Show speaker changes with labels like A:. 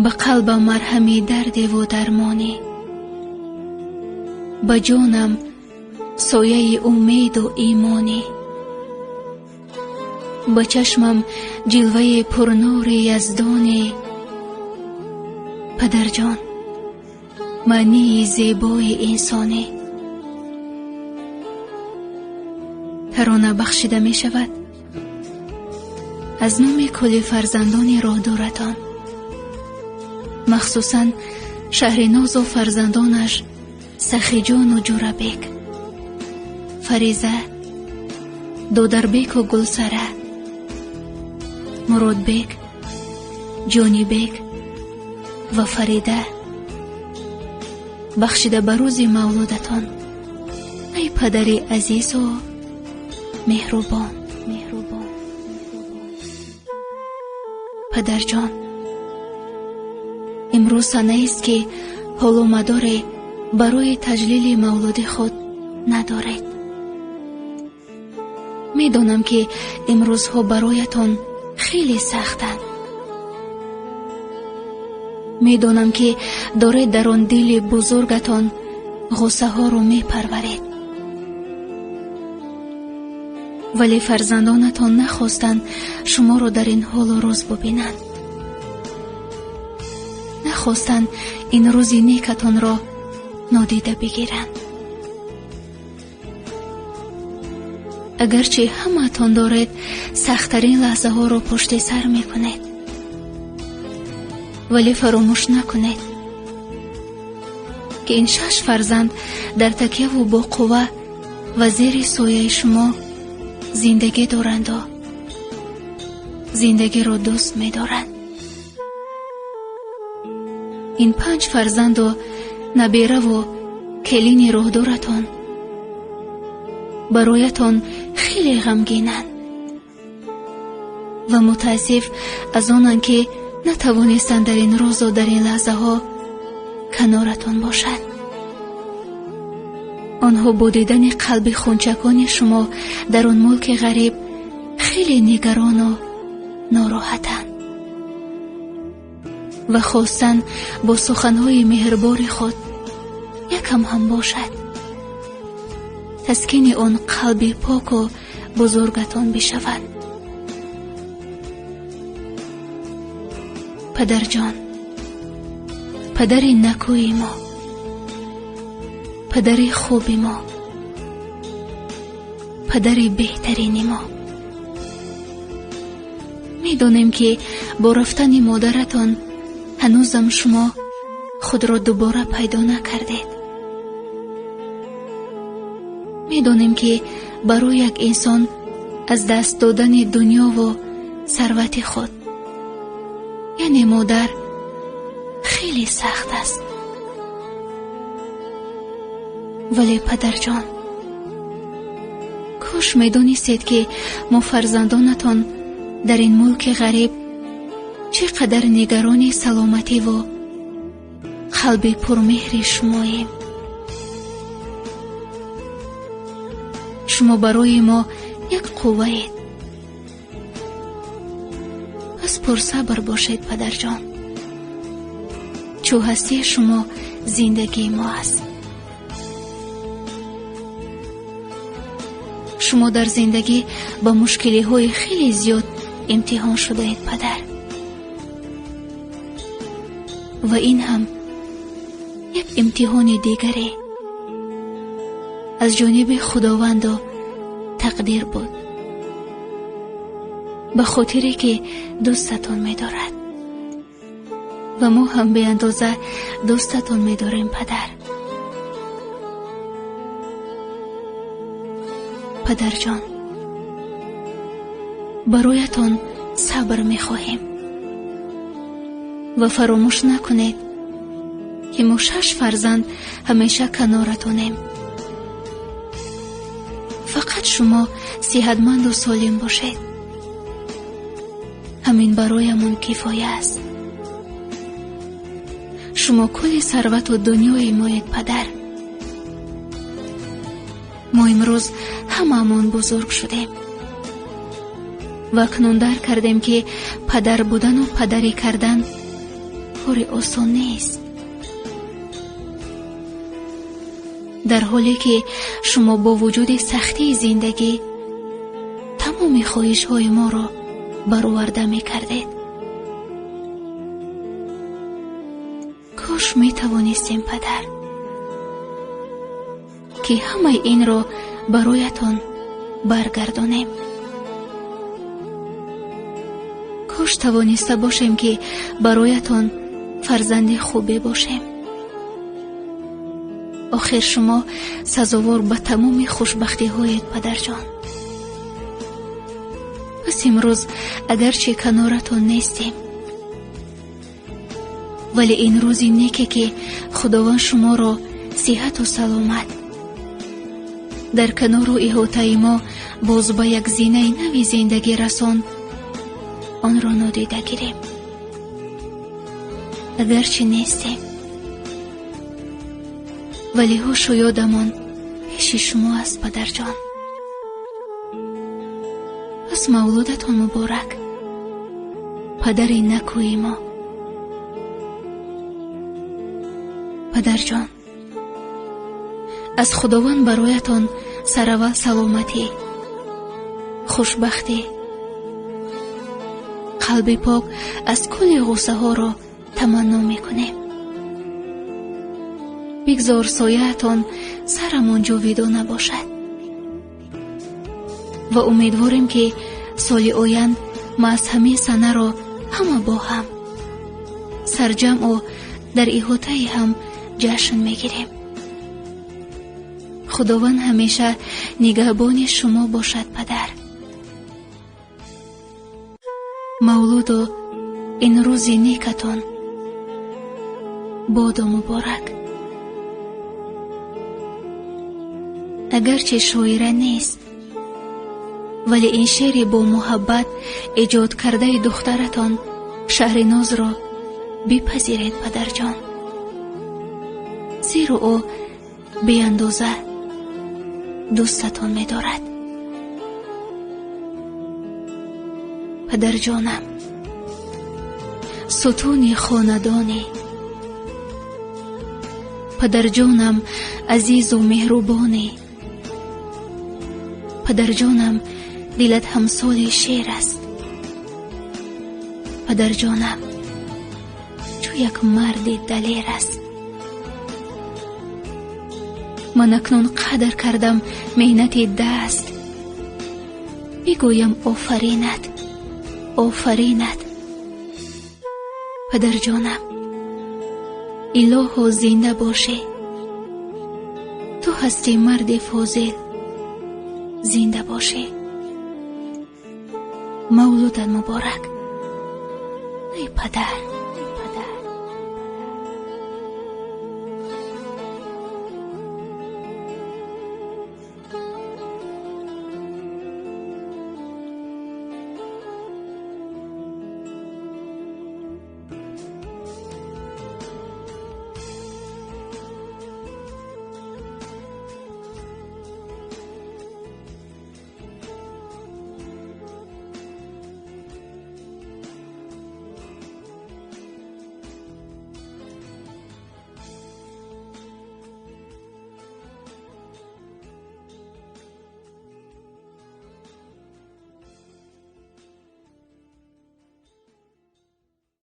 A: Ба қалбам марҳами дардеву дармонӣ, ба ҷонам сояи умеду имонӣ, ба чашмам ҷилваи пурнури яздонӣ. Падарҷон, маънии зебои инсонӣ. Тарона бахшида мешавад аз номи кулли фарзандони роҳдоратон, махсусан Шаҳринозу фарзандонаш Сахиҷону Ҷурабек, Фариза, Додарбеку Гулсара, Муродбек, Ҷонибек ва Фарида. Бахшида ба рӯзи мавлудатон, ай падари азизу меҳрубон. Меҳрубон. Падарҷон, имрӯз санаест, ки ҳолу мадоре барои таҷлили мавлуди худ надоред. Медонам, ки имрӯзҳо бароятон хеле сахтанд. Медонам, ки доред дар он дили бузургатон ғуссаҳоро мепарваред. Вале фарзандонатон нахостанд шуморо дар ин ҳолу рӯз бубинанд. Нахостанд ин рӯзи некатонро нодида бигиранд. Агарчи ҳамаатон доред сахттарин лаҳзаҳоро пушти сар мекунед, вале фаромӯш накунед, ки ин шаш фарзанд дар такяву бо қувва ва зери сояи шумо зиндагӣ доранду зиндагиро дӯст медоранд. Ин панҷ фарзанду набераву келини роҳдоратон бароятон хеле ғамгинанд ва мутаассиф аз онанд, ки натавонистанд дар ин рӯзу дар ин лаҳзаҳо каноратон бошанд. Онҳо бо дидани қалби хунчакони шумо дар он мулки ғариб хеле нигарону нороҳатанд ва хостанд бо суханҳои меҳрбори худ якам ҳам бошад таскини он қалби поку бузургатон бишавад. Падарҷон, падари накӯи мо, падари хуби мо, падари беҳтарини мо. Медонем, ки бо рафтани модаратон ҳанӯзам шумо худро дубора пайдо накардед. Медонем, ки барои як инсон аз даст додани дунёву сарвати худ, яъне модар, хеле сахт аст. Вале падарҷон, кош медонистед, ки мо фарзандонатон дар ин мулки ғариб чӣ қадар нигарони саломативу қалби пурмеҳри шумоем. Шумо барои мо як қувваед. Пас пурсабр бошед, падарҷон, чӯ ҳастии шумо зиндагии мо аст. Шумо дар зиндагӣ ба мушкилиҳои хеле зиёд имтиҳон шудаед, падар. Ва ин ҳам як имтиҳони дигаре аз ҷониби Худованду тақдир буд, ба хотире ки дӯстатон медорад. Ва мо ҳам беандоза дӯстатон медорем, падар. Падарҷон, бароятон сабр мехоҳем ва фаромӯш накунед, ки мо шаш фарзанд ҳамеша каноратонем. Фақат шумо сиҳатманду солим бошед. Ҳамин бароямон кифоя аст. Шумо кулли сарвату дунёи моед, падар. Мо имрӯз ҳамаамон бузург шудем. Ва акнун дарк кардем, ки падар будану падарӣ кардан кори осон нест. Дар ҳоле ки шумо бо вуҷуди сахтии зиндагӣ тамоми хоҳишҳои моро бароварда мекардед. Кош метавонистем, падар, ки ҳамаи инро бароятон баргардонем. Кош тавониста бошем, ки бароятон фарзанди хубе бошем. Охир шумо сазовор ба тамоми хушбахтиҳоед, падарҷон. Пас имрӯз агарчи каноратон нестем, вале ин рӯзи неке, ки Худованд шуморо сиҳату саломат дар канору иҳотаи мо боз ба як зинаи нави зиндагӣ расонд, онро нодида гирем. Агарчи нестем, вале ҳушу ёдамон пеши шумо аст, падарҷон. Пас мавлудатон муборак, падари накӯи мо. Падарҷон, аз Худованд бароятон сараввал саломатӣ, хушбахтӣ, қалби пок аз кулли ғуссаҳоро таманно мекунем. Бигзор сояатон сарамон ҷовидона бошад ва умедворем, ки соли оянд ма аз ҳамин санаро ҳама бо ҳам сарҷамъу дар иҳотаи ҳам ҷашн мегирем. Худованд ҳамеша нигаҳбони шумо бошад, падар. Мавлуду ин рӯзи некатон бодо муборак. Агарчи шоира нест, вале ин шеъри бо муҳаббат эҷод кардаи духтаратон Шаҳринозро бипазиред, падарҷон, зеро ӯ беандоза дӯстатон медорад. Падарҷонам, сутуни хонадонӣ, падарҷонам, азизу меҳрубонӣ, падарҷонам, дилат ҳамсоли шер аст. Падарҷонам, чу як марди далер аст. Ман акнун қадр кардам меҳнати даст, бигӯям офаринат, офаринат. Падарҷонам, илоҳо зинда бошӣ, ту ҳастӣ марди фозил, зинда бошӣ. Мавлудат муборак, эй падар.